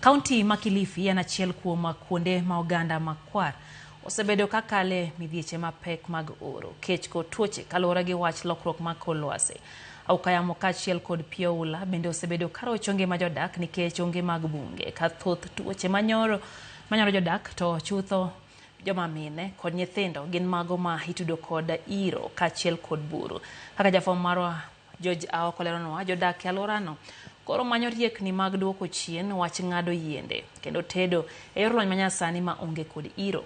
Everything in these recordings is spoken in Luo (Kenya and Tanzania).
Kaunti ma Kilifi en achiel kuom kuonde ma oganda makwar osebedo ka kale midhieche mapek mag oro, kech kod tuoche kaluwore gi wach lokruok mag kor lwasi. Auka yamo kaachiel kod pi oula bende osebedo ka rocho ngima jodak nikech onge mag bunge ka thoth tuoche manyoro manyoro jodak to chutho joma mine kod nyithindo gin mago ma itudo kod iro kaachiel kod buru. Kaka jafwambo marwa George Aoko leronwa, jodak e alworano koro manyo riekni mag duoko chien wach ng'ado yiende kendo tedo e yor lony manyasani ma onge kod iro.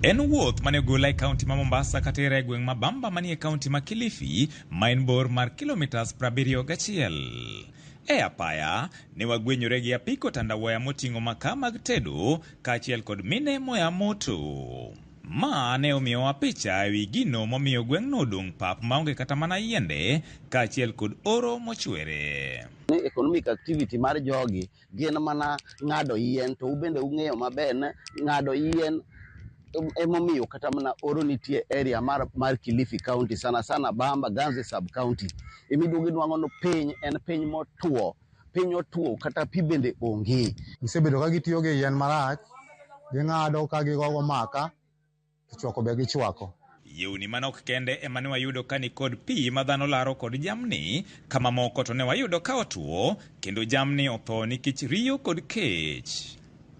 En wuoth mane ogola e kaunti ma Mombasa katera e gweng' ma Bamba manie kaunti ma Kilifi ma en bor mar kilomitas 71. E apaya, ne wagwenyore gi apiko tandawaya moting'o makaa mag tedo kaachiel kod mine moya moto. Ma ne omiyowa picha e wi gino momiyo gweng'no odong' pap maonge kata mana yiende kaachiel kod oro mochwere. Ni economic activity mar jogi gin mana ng'ado yien to ubende ung'eyo maber ni ng'ado yien emomiyo kata mana oro nitie area mar Kilifi County sana sana Bamba Ganze sub county emiduogo inwang'o ni piny en piny motuo piny otuo kata pi bende onge. Gisebedo ka gitiyo gi yien marach, ging'ado ka gigogo maka, to chwako be gichwako. Yewni manok kende ema ne wayudo ka ni kod pi ma dhano laro kod jamni, ka mamoko to ne wayudo ka otuo kendo jamni otho nikech riyo kod kech.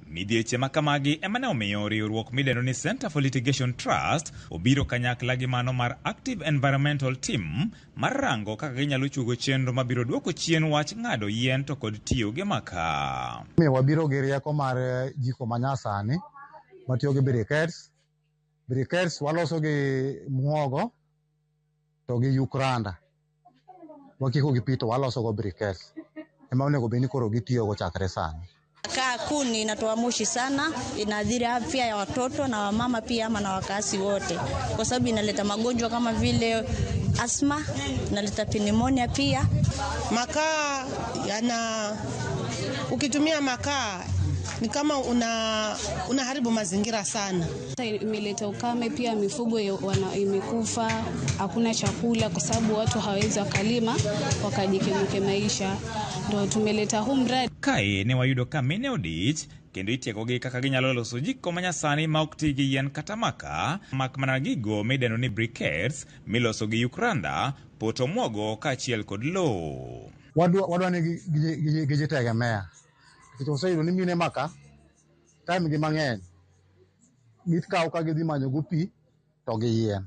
Midhieche ma kamagi ema ne omiyo riwruok midendo ni Center for Litigation Trust obiro kanyakla gi mano mar Active Environmental Team mar rango kaka ginyalo chuogo chenro mabiro duoko chien wach ng'ado yien to kod tiyo gi makaa. Omiyo wabiro gi rieko mar jiko manyasani matiyo gi briquettes. Briquettes waloso gi muogo to gi yuk randa. Wakiko gi pi to waloso go briquettes. Ema onego bed ni koro gitiyogo chakre sani. Kaa kuni inatoa moshi sana, inaathiri afya ya watoto na wamama pia ama na wakazi wote, kwa sababu inaleta magonjwa kama vile asma, inaleta pneumonia pia. Makaa yana, ukitumia makaa ni kama unaharibu mazingira sana. Imeleta ukame pia, mifugo imekufa, hakuna chakula kwa sababu watu hawawezi wakalima wakajikimu maisha. Ndo tumeleta huu mradi. Kae ne wayudo ka mine odich kendo itiegogi kaka ginyalo loso jiko manyasani ma ok ti gi yien kata maka, mak mana gigo midendo ni briquettes miloso gi yuk randa, pot omuogo kaachiel kod lowo. Wadwa ni gijitegemea. Nikech waseyudo ni mine maka time gi mang'eny gikawo ka gidhi manyo go pi to gi yien.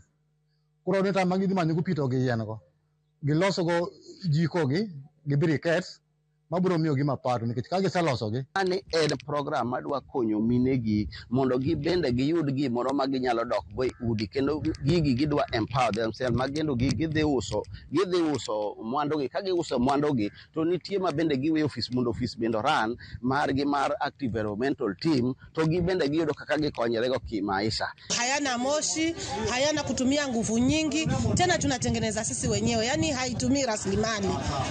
Koro ni time ma gidhi manyo go pi to gi yien go, giloso go jiko gi briquettes mabiro miyo gi mapato nikech ka giseloso gi. Mani en program madwa konyo minegi mondo gibende giyud gimoro ma ginyalo dok go e udi kendo gigi gidwa empower themselves ma kendo gidhi uso mwandugi. Ka giuso mwandugi to nitie ma bende giweyo ofis mondo ofis bende oran margi mar Active Environmental Team to gibende giyudo kaka gikonyore go kimaisha. Hayana moshi, hayana kutumia nguvu nyingi, tena tunatengeneza sisi wenyewe, yani haitumii rasilimali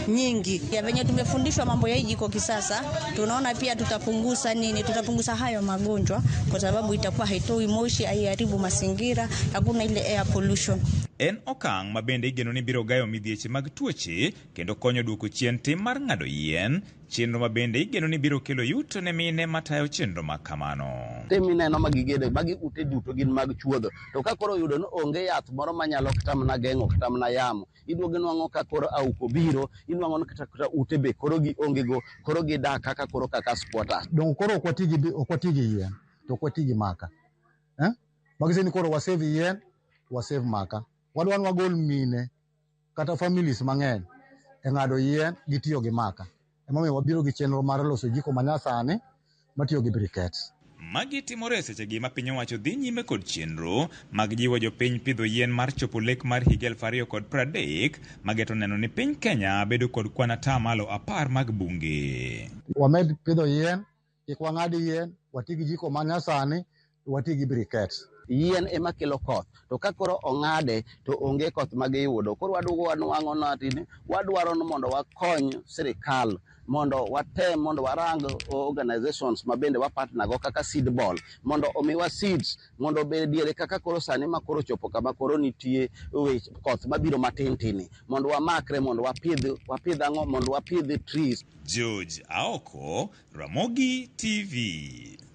nyingi. Ya venye tumefundishwa mambo ya jiko kisasa, tunaona pia tutapunguza nini, tutapunguza hayo magonjwa kwa sababu itakuwa haitoi moshi, haiharibu mazingira, hakuna ile air pollution. En okang' ma bende igeno ni biro gayo midhieche mag tuoche kendo konyo duoko chien tim mar ng'ado yien, chenro ma bende igeno ni biro kelo yuto ne mine matayo chenro ma kamano. Ute mineno ma gigedo, magi ute duto gin mag chuodho. To ka koro oyudo ni onge yath moro manyalo kata mana geng'o kata mana yamo, iduogo inwang'o ka koro auko biro, inwang'o ni kata ute be koro gionge go, koro gidak kaka koro kaka squatters. Dongo koro ok wati gi yien, to ok wati gi maka. Magise ni koro wasave yien, wasave maka. Wadwa ni wagol mine kata families mang'eny e ng'ado yien gi tiyo gi maka. Emomiyo wabiro gi chenro mar loso jiko manyasani matiyo gi briquettes. Magi timore e sechegi ma piny owacho dhi nyime kod chenro mag jiwo jopiny pidho yien mar chopo lek mar higa 2030 mageto neno ni piny Kenya bedo kod kwan 10% mag bunge. Wamed pidho yien, kik wang'ad yien, wati gi jiko manyasani, wati gi briquettes. Yien ema kelo koth, to ka koro ong'ade to onge koth ma giyudo. Koro waduogo wanwang'o ni wadwaro ni mondo wakony sirikal Mondo watem mondo warang organizations ma bende wa partner go kaka seed ball mondo omiwa seeds mondo obed diere kaka koro sani ma koro chopo kama koro nitie wech koth mabiro matin tini mondo wamakre mondo wapidh wapidh ang'o mondo wapidh trees. George Aoko, Ramogi TV.